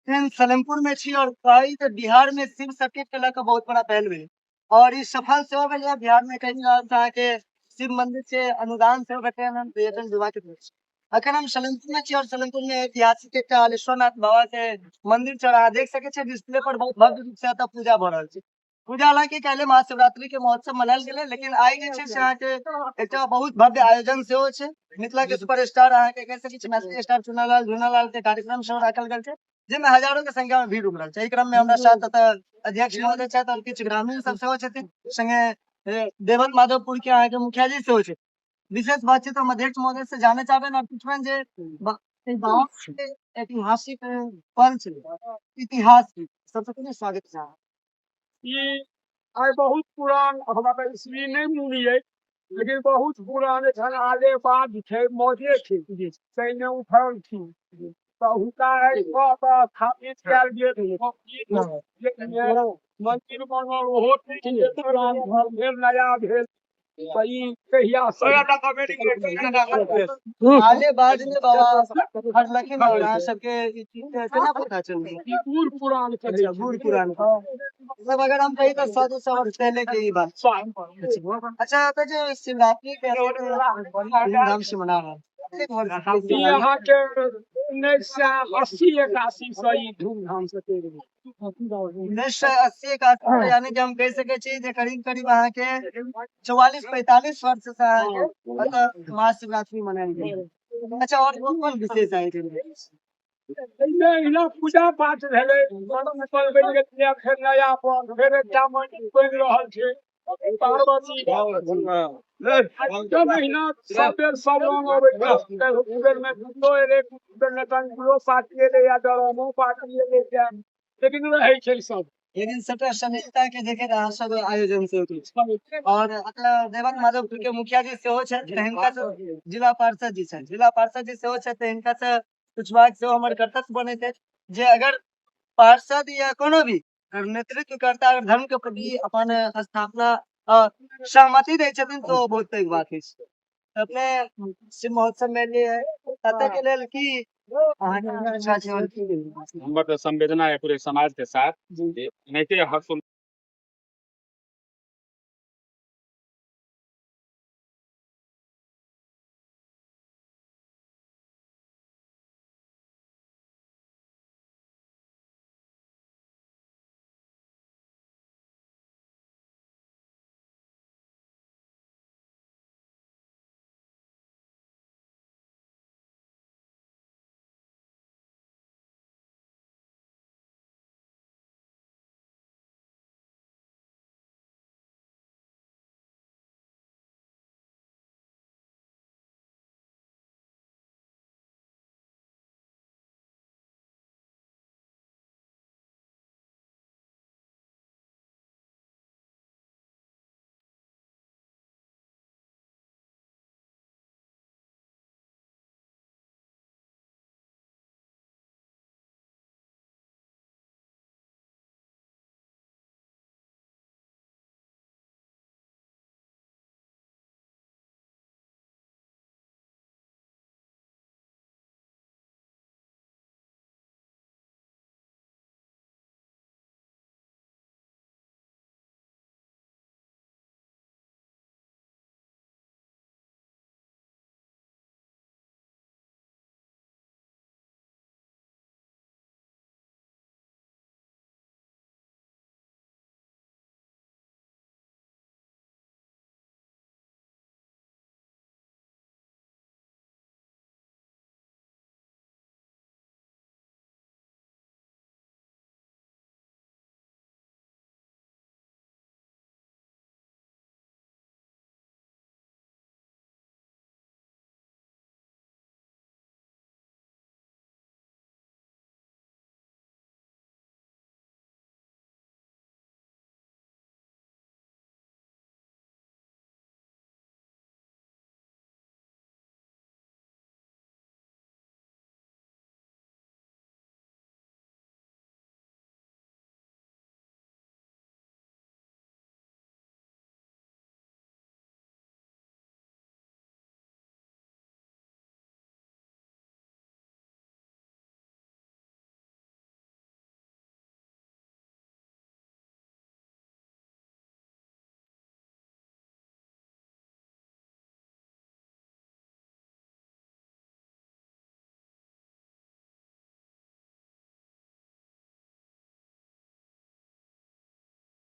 एखन सलेमपुर में छी और कही तऽ बिहार में शिव सर्किट के लऽ कऽ बहुत बड़ा पहल भेल और ई सफल सेहो भेल यऽ। बिहार में कई जगह से अहाँके शिव मंदिर से अनुदान सेहो भेटै हन पर्यटन विभाग के तरफ से। अखन हम सलेमपुर में छी और सलेमपुर में ऐतिहासिक एकटा आलेश्वरनाथ बाबा के मंदिर छै और अहाँ देख सकै छियै डिस्प्ले पर बहुत भव्य रूप से एतऽ पूजा भऽ रहल छै। पूजा हालांकि काल्हि महाशिवरात्रि के महोत्सव मनायल गेलै, लेकिन आइ जे छै से अहाँके एकटा बहुत भव्य आयोजन सेहो छै। मिथिला के सुपर स्टार अहाँके कहि सकै छी मैथिली स्टार चुनालाल झुनालाल के कार्यक्रम सेहो राखल गेल छै, जाहिमे हजारों के संख्या में भीड़ उमड़ल छै। एहि क्रम में हमरा साथ एतऽ अध्यक्ष महोदय छथि और किछु ग्रामीण सब सेहो छथिन, संगे देवल माधवपुर के अहाँके मुखिया जी सेहो छथिन। विशेष बातचीत हम अध्यक्ष महोदय से जाने चाहबे और पूछबनि जे एहि गाँव के ऐतिहासिक पल छै, इतिहास सबसे पहिने स्वागत छै। ई आइ बहुत पुरान, हमरा तऽ ईस्वी नहि मूली अछि, लेकिन बहुत पुरान एखन आले बाद छै, मौजे छै, ताहिमे उठल छी तऽ हुनका एहि स्थापित कयल गेल मंदिर बनल, ओहो पुरान घर भेल, नया भेल। तऽ ई कहिया आले बाद में बाबा हरलखिन और अहाँ सबके ई चीज के केना पता चललै? ई बूढ़ पुरान कहै अच्छा, बूढ़ पुरान मतलब अगर हम कही तऽ 100-200 वर्ष पहले के ई बात। अच्छा, तऽ जे शिवरात्रि के धूमधाम से मना रहल कतेक वर्ष ई अहाँके 1980-81 से ई धूमधाम से चलि गेल। 1980-81, यानी कि हम कहि सकै छी जे करीब करीब अहाँके 44-45 वर्ष से अहाँके एतऽ महाशिवरात्रि मनायल गेल। अच्छा, और कोन कोन विशेष आयोजन भेल? एहिमे एहिना पूजा पाठ भेलै, पर बनि गेलै, फेर नया पर फेर एकटा मन्दिर बनि रहल छै पार्वती। सब महीना सब बेर सब रंग अबै छै। बेर मे झूलो एलै, बेर मे टंकुलो पार्टी एलै या ड्रामो पार्टी एलै, लेकिन रहै छै सब। लेकिन सबटा समीक्षता के देखैत अहाँ सब आयोजन सेहो करै छी। और एतऽ देवन माधवपुर के मुखिया जी सेहो छथि, तऽ हिनका से जिला पार्षद जी छथि, जिला पार्षद जी सेहो छथि, तऽ हिनका से पूछबाक सेहो हमर कर्तव्य बनैत अछि जे अगर पार्षद या कोनो भी अगर नेतृत्वकर्ता अगर धर्म के प्रति अपन स्थापना सहमति दै छथिन तऽ ओ बहुत पैघ बात अछि। अपने शिव महोत्सव में एलियै, एतऽ के लेल की अहाँके इच्छा छै? हमर तऽ संवेदना है पूरे समाज के साथ, एनाहिते हर्षोल्लास।